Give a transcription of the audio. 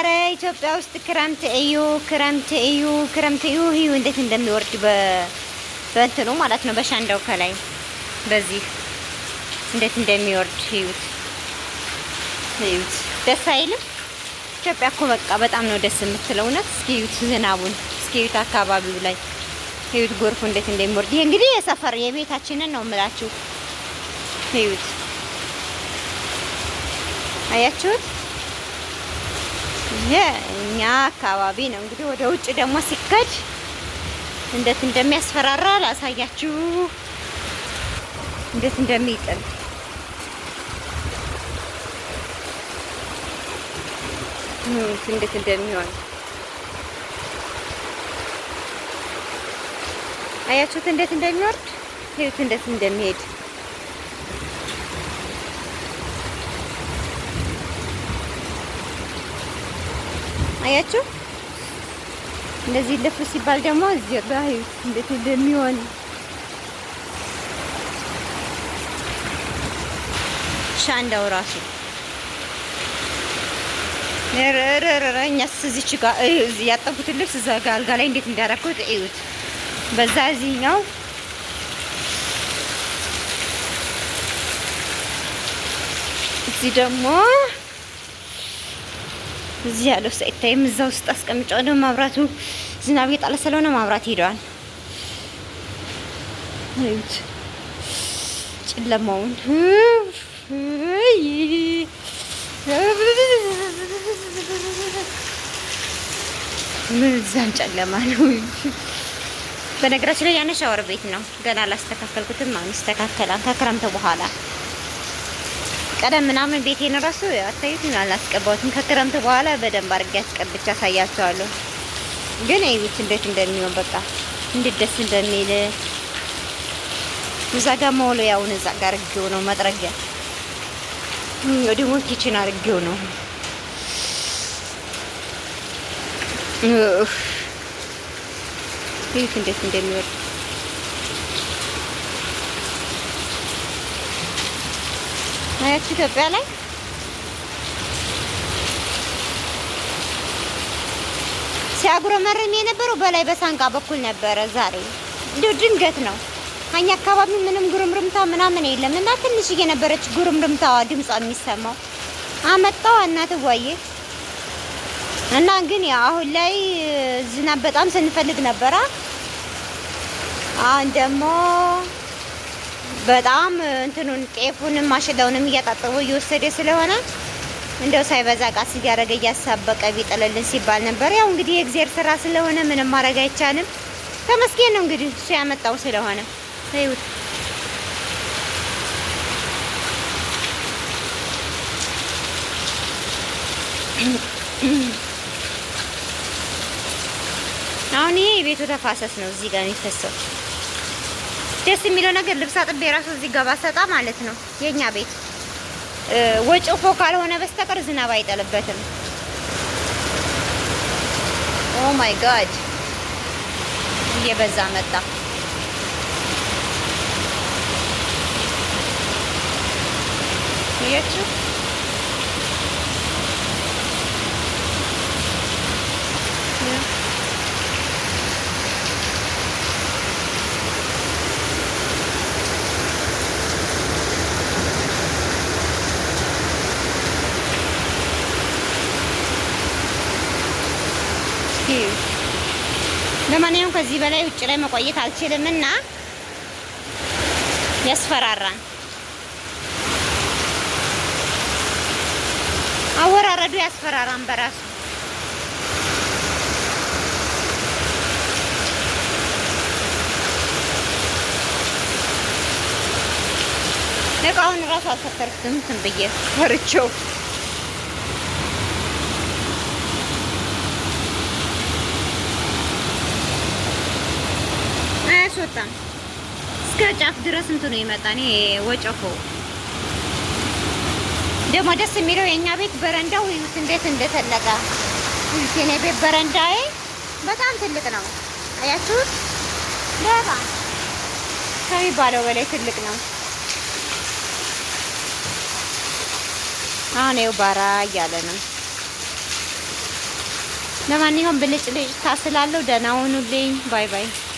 ኧረ ኢትዮጵያ ውስጥ ክረምት እዩ፣ ክረምት እዩ፣ ክረምት እዩ። እዩ እንዴት እንደሚወርድ በእንትኑ ማለት ነው፣ በሻንዳው ከላይ በዚህ እንዴት እንደሚወርድ እዩት፣ እዩት። ደስ አይልም? ኢትዮጵያ እኮ በቃ በጣም ነው ደስ የምትለው እውነት። እስኪ እዩት ዝናቡን፣ እስኪ እዩት አካባቢው ላይ እዩት ጎርፉ እንዴት እንደሚወርድ። ይሄ እንግዲህ የሰፈር የቤታችንን ነው የምላችሁ። እዩት፣ አያችሁት? ይሄ እኛ አካባቢ ነው። እንግዲህ ወደ ውጭ ደግሞ ሲከድ እንዴት እንደሚያስፈራራ ላሳያችሁ፣ እንዴት እንደሚጥል። እንዴት እንደሚሆን አያችሁት? እንዴት እንደሚወርድ እዩት፣ እንዴት እንደሚሄድ። አያችሁ? እንደዚህ ልፍ ሲባል ደግሞ እዚህ ጋር እዩት እንዴት እንደሚሆን። ሻንዳው ራሱ እኛስ እዚች ጋር እዚህ ያጠብኩትን ልብስ እዛ ጋር አልጋ ላይ እንዴት እንዳደረኩት እዩት። በዛ እዚህኛው እዚህ ደግሞ እዚህ ያለው ሳይታይም እዛ ውስጥ አስቀምጫለሁ። መብራቱ ዝናብ እየጣለ ስለሆነ ማብራት ሄደዋል። እዩት ጨለማውን። ምን እዛን ጨለማ ነው። በነገራችን ላይ ያነ ሻወር ቤት ነው። ገና አላስተካከልኩትም። አሁን ይስተካከላል ከክረምት በኋላ። ቀደም ምናምን ቤቴን ራሱ አታዩትም፣ አላስቀባሁትም። ከክረምት በኋላ በደንብ አድርጌ አስቀብቼ አሳያቸዋለሁ። ግን እዩት እንዴት እንደሚሆን፣ በቃ እንዴት ደስ እንደሚል። እዛ ጋር መወልወያውን እዛ ጋር አድርጌው ነው፣ መጥረጊያ ደግሞ kitchen አድርጌው ነው። እዩት እንዴት እንደሚወርድ። አያችሁ ኢትዮጵያ ላይ ሲያጉረመርም የነበረው በላይ በሳንቃ በኩል ነበረ። ዛሬ እንዲሁ ድንገት ነው። እኛ አካባቢ ምንም ጉርምርምታ ምናምን የለም እና ትንሽዬ ነበረች ጉርምርምታዋ ድምጿ የሚሰማው፣ አመጣው እናትዋዬ። እና ግን ያው አሁን ላይ ዝናብ በጣም ስንፈልግ ነበረ። አሁን ደግሞ በጣም እንትኑን ጤፉንም ማሽላውንም እያጣጠቡ እየወሰደ ስለሆነ እንደው ሳይበዛ ቃስ እያደረገ እያሳበቀ ቢጥልልን ሲባል ነበር። ያው እንግዲህ የእግዚአብሔር ስራ ስለሆነ ምንም ማድረግ አይቻልም። ተመስገን ነው እንግዲህ እሱ ያመጣው ስለሆነ። ይኸውት አሁን ይሄ የቤቱ ተፋሰስ ነው እዚህ ጋር የሚፈሰው። ደስ የሚለው ነገር ልብስ አጥቤ ራሱ እዚህ ጋር ባሰጣ ማለት ነው የኛ ቤት ወጭፎ ካልሆነ በስተቀር ዝናብ አይጠልበትም። Oh my God፣ እየበዛ መጣ። አያችሁ? ለማንኛውም ከዚህ በላይ ውጭ ላይ መቆየት አልችልም እና ያስፈራራን አወራረዱ፣ ያስፈራራን በራሱ። እቃውን እራሱ አልሰተርኩትም እንትን ብዬ ፈርቼው። አያስወጣም። እስከ ጫፍ ድረስ እንትኑ ይመጣል። ይሄ ወጨፎ ደግሞ ደስ የሚለው የኛ ቤት በረንዳው እዩት እንዴት እንደተለቀ። እዩት፣ የኔ ቤት በረንዳዬ በጣም ትልቅ ነው። አያችሁት? በጣም ከሚባለው በላይ ትልቅ ነው። አሁን ይኸው ባራ እያለ ነው። ለማንኛውም ብልጭልጭታ ስላለው ደህና ሁኑልኝ። Bye bye።